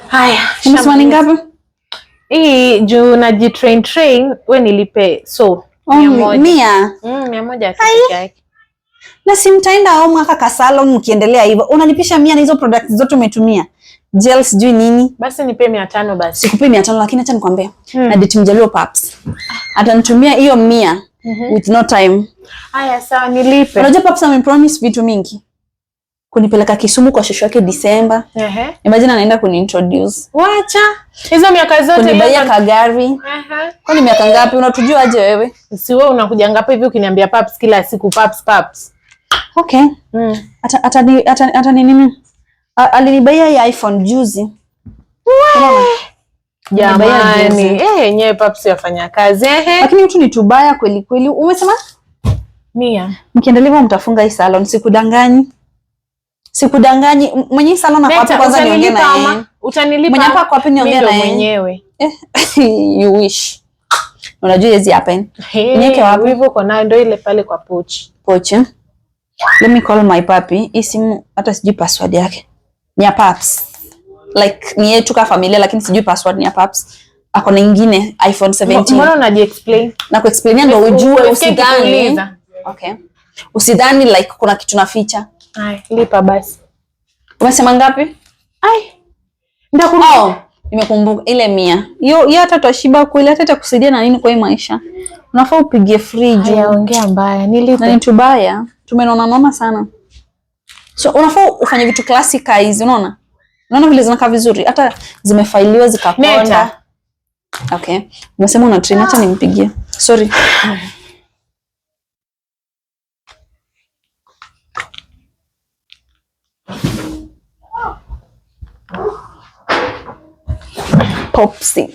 Haya, Umesema ni ngapi? Hii juu najitrain train, we nilipe so mia Oh, moja. 100. 100 tu peke yake. Na si mtaenda au mwaka kasalon mkiendelea hivyo. Unalipisha 100 na hizo products zote umetumia. Gel sijui nini. Basi nipe 500 basi. Sikupi 500 lakini acha nikwambie. Na date Mjaluo Paps. Atanitumia hiyo 100 with no time. Haya, sawa nilipe. Unajua Paps amepromise vitu mingi. Kunipeleka Kisumu kwa shosho yake December. Ehe. Imagine anaenda kuniintroduce. Wacha. Hizo miaka zote Kunibaia hizo- kagari. Ehe. Kwani miaka ngapi? Unatujua aje wewe? Si wewe unakuja ngapi hivi ukiniambia paps kila siku paps paps. Okay. Ata nini? Alinibaia ya iPhone juzi. Unaona? Jamani, juzi. yenyewe paps yafanya kazi. Ehe. Lakini mtu ni tubaya kweli kweli. Umesema 100. mkiendelea hivyo mtafunga hii salon, sikudanganyi. Sikudanganyi. Mwenye hii salon ako wapi Neta, kwanza niongee utanilipa na ama? yeye. Utanilipa. Mwenye hapa ako wapi niongee Mimi ndo na yeye? mwenyewe. You wish. Unajua hizi happen. Hey, Niweke wapi? Hivyo uko nayo ndio ile pale kwa pochi. Pochi. Let me call my papi. Hii simu hata sijui password yake. Ni ya paps. Like ni yetu kama familia lakini sijui password ni ya paps. Ako na ingine iPhone 17. Mbona unaji-explain? Na kuexplainia ndo ujue Umesikia usidhani. nikikuuliza? Okay. Usidhani like kuna kitu naficha. Ai, lipa basi. Umesema ngapi? Ai. Ndakurudisha. Oh, nimekumbuka ile 100. Hiyo hiyo hata utashiba kweli, hata itakusaidia na nini kwa hii maisha. Unafaa upige free Haya, juu. ongea mbaya, Na nilipe. ni tubaya. Tumenona nona sana. So unafaa ufanye vitu classic hizi, unaona? Unaona vile zinakaa vizuri, hata zimefailiwa zikakonda. Neta. Okay. Umesema una train, acha nimpigie. Sorry. Popsi.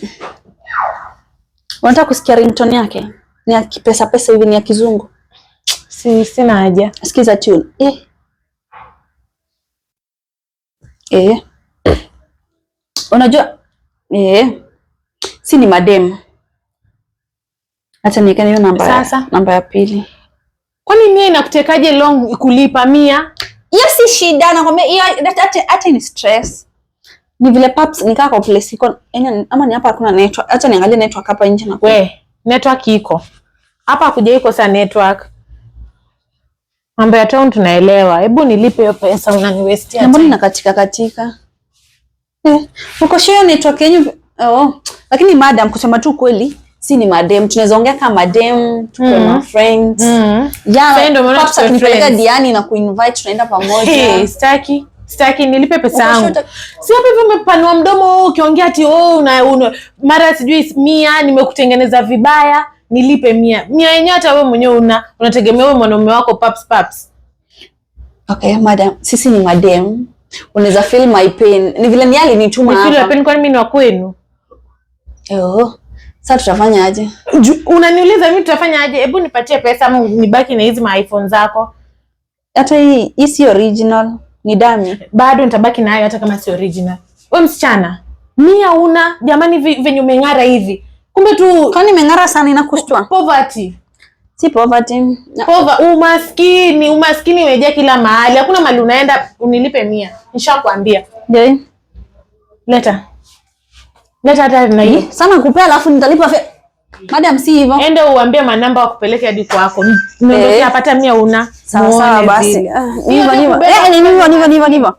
Unataka kusikia ringtone yake? Ni ya kipesa pesa hivi, ni ya kizungu. Si, sina haja. Sikiza tune. Eh. Eh. Unajua si ni madem. Acha niweke hiyo namba Sasa. namba ya pili. Kwani 100 inakutekaje long kulipa 100? Hiyo si shida, nakwambia hiyo hata ni stress. Ni vile paps nikaa kwa place iko ama ni hapa hakuna network. Acha niangalie network hapa nje na We, network iko. Hapa hakuja iko sa network. Mambo ya town tunaelewa. Hebu nilipe hiyo pesa unaniwestia. Mbona inakatika katika? Uko sure network yenu? Oh, lakini madam, kusema tu kweli, si ni madem, tunaweza ongea kama madem, tuko na friends. Sasa Yeah, ndio maana paps tuko akinipeleka friends. Diani na kuinvite tunaenda pamoja. Hey, sitaki. Sitaki nilipe pesa Uko yangu. sure Si hapa hivi umepanua mdomo wewe ukiongea ati oh una mara sijui 100 nimekutengeneza vibaya, nilipe 100. 100 yenyewe hata wewe mwenyewe unategemea wewe mwanaume wako paps paps. Okay, madam, sisi ni madem. Unaweza feel my pain. Ni vile ni alinituma Ni feel hapa. your pain, kwani mimi ni wa kwenu? Oh. Sasa tutafanya aje? Unaniuliza mimi tutafanya aje? Hebu nipatie pesa ama nibaki na hizi ma iPhone zako. Hata hii si original, ni dummy. Bado nitabaki nayo hata kama si original. Wewe msichana, 100 una jamani, venye umeng'ara hivi. Kumbe tu Kwani imeng'ara sana inakushtua? poverty. Si poverty. Umaskini, umaskini umejaa kila mahali. Hakuna mahali unaenda unilipe 100. Nishakwambia. Je? Leta. Leta hata na hiyo. Sana kupea alafu nitalipa Madam, si hivyo. Enda uambie manamba wakupeleke hadi kwako. Niondoke Eh. hapata 100 una. Sawa sawa Muone basi. vile. Ni hivyo Hiyo ni hivyo. kubeba Ni hivyo ni hivyo ni hivyo ni hivyo.